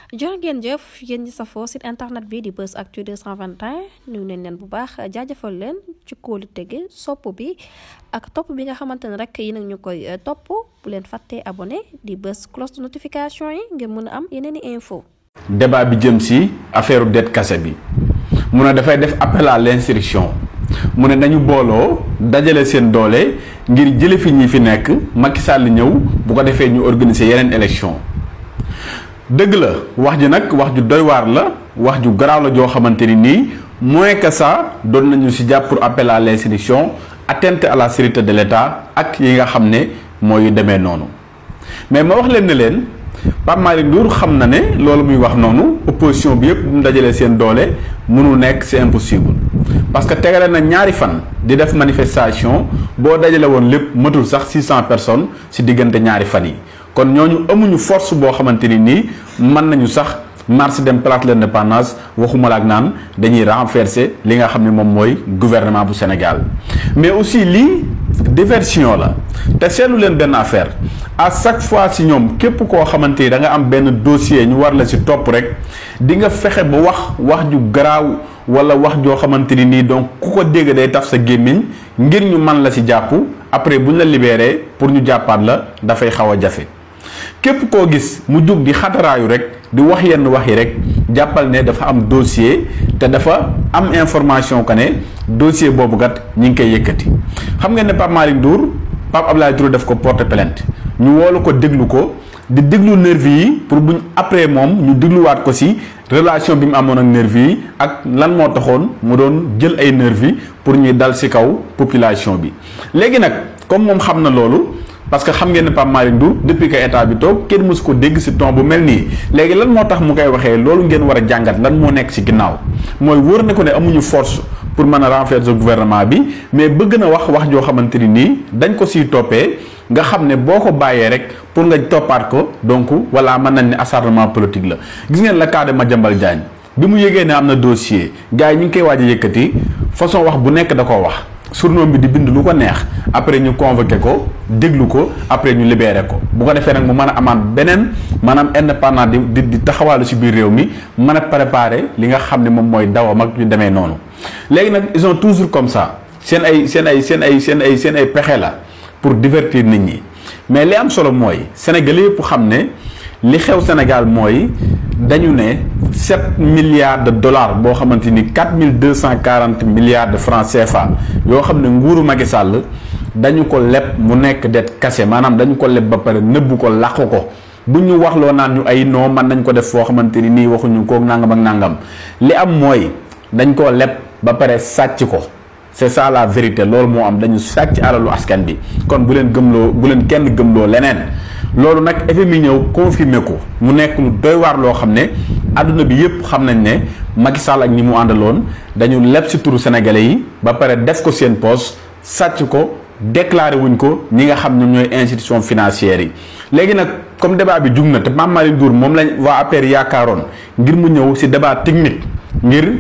jërë ngeen jëf yéen ñi safoo site internet bi di Buzz Actu 221 nuyu nañ leen bu baax jaajëfal leen ci kóolu tege sopp bi ak topp bi nga xamante ne rek yi nag ñu koy topp bu leen fàttee abonné di bës cloche de notification yi ngir mën a am yeneen i info. débat bi jëm si affaire dette kase bi mu ne dafay def appel à l'insurrection mu ne nañu booloo dajale seen doole ngir jële fi ñi fi nekk Macky Sall ñëw bu ko defee ñu organiser yeneen élection dëgg la wax ji nag wax ju doy waar la wax ju garaaw la joo xamante ni nii moins que ça doon nañu si jàpp pour appel à l'insurrection atteinte à la sécurité de l'État ak yi nga xam ne mooy demee noonu mais ma wax leen ne leen Pape Malick Ndour xam na ne loolu muy wax noonu opposition bi yëpp mu dajalee seen doole mënul nekk c'est impossible parce que tegale na ñaari fan di def manifestation boo dajale woon lépp matul sax 600 personnes si diggante ñaari fan yi kon ñooñu amuñu force boo xamante ni nii mën nañu sax marche dem place de l'Indépendance waxuma la ak naan dañuy renverser li nga xam ne moom mooy gouvernement bu Sénégal mais aussi lii diversion la te seetlu leen benn affaire à chaque fois si ñoom képp koo xamante ni da nga am benn dossier ñu war la si topp rek di nga fexe ba wax ju garaaw wala wax joo xamante ni nii donc ku ko dégg day taf sa gémmiñ ngir ñu mën la si jàpp après bu ñu la libéré pour ñu jàppaat la dafay xaw a jafe képp koo gis mu jug di xataraayu rek di wax yenn wax yi rek jàppal ne dafa am dossier te dafa am information que ne dossier boobu kat ñi ngi koy yëkkati xam ngeen ne Pape Malick Ndour Pape Abdoulaye Touré daf ko porter plainte ñu woolu ko déglu ko di déglu nervi yi pour buñ après moom ñu dégluwaat ko si relation bi mu amoon ak nervi yi ak lan moo taxoon mu doon jël ay nervi pour ñuy dal si kaw population bi léegi nag comme moom xam na loolu parce que xam ngeen ne Pape Malick Ndour depuis que état bi toog kenn mësu ko dégg si ton bu mel nii léegi lan moo tax mu koy waxee loolu ngeen war a jàngat lan moo nekk si ginnaaw mooy wóor na ko ne amuñu force pour mën a renverser gouvernement bi mais bëgg na wax joo xamante ni nii dañ ko siy toppee nga xam ne boo ko bàyyee rek pour nga toppaat ko donc wala mën nañ ne acharnement politique la gis ngeen la cas de Madiambal Diagne bi mu yëgee ne am na dossier gars yi ñu ngi koy waaj a yëkkati façon wax bu nekk da koo wax surnom bi di bind lu ko neex après ñu convoqué ko déglu ko après ñu libéré ko bu ko defee nag mu mën a amaat beneen maanaam indépendant di taxawaalu ci biir réew mi mën a préparer li nga xam ne moom mooy dawam ak ñu demee noonu léegi nag ils sont toujours comme ça seen ay pexe la pour divertir nit ñi mais li am solo mooy Sénégalais yëpp xam ne li xew Sénégal mooy dañu ne 7 milliards de dollars boo xamante ni 4240 milliards de francs CFA yoo xam ne nguuru Macky Sall dañu ko leb mu nekk dette kase maanaam dañu ko leb ba pare nëbbu ko làqu ko bu ñu wax loo naan ñu ay non mën nañ ko def foo xamante ni nii waxuñu kook nangam ak nangam li am mooy dañ koo leb ba pare sàcc ko c'est ça la vérité loolu moo am dañu sàcc alalu askan bi kon bu leen kenn gëmloo leneen loolu nag FMI ñëw confirmer ko mu nekk lu doy waar loo xam ne adduna bi yëpp xam nañ ne Macky Sall ak ñi mu àndaloon dañu leb ci turu sénégalais yi ba pare def ko seen poche sàcc ko déclaré wuñ ko ñi nga xam ñoom ñooy institution financières yi léegi nag comme débat bi jug na te Pape Malick Ndour moom lañ waa APR yaakaaroon ngir mu ñëw ci débat technique ngir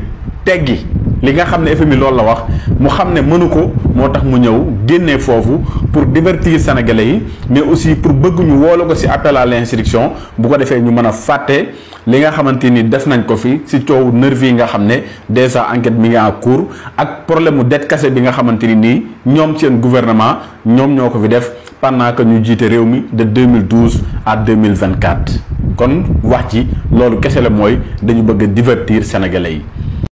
teggi li nga xam ne FMI loolu la wax mu xam ne mënu ko moo tax mu ñëw génnee foofu pour divertir sénégalais yi mais aussi pour bëgg ñu woolu ko ci appel à l'insurrection bu ko defee ñu mën a fàtte li nga xamante ni def nañ ko fi ci coow nervi yi nga xam ne déjà enquête mi ngi en cours ak problème mu dette kase bi nga xamante ni nii ñoom seen gouvernement ñoom ñoo ko fi def pendant que ñu jiite réew mi de 2012 à 2024 kon wax ci loolu kese la mooy dañu bëgg a divertir sénégalais yi.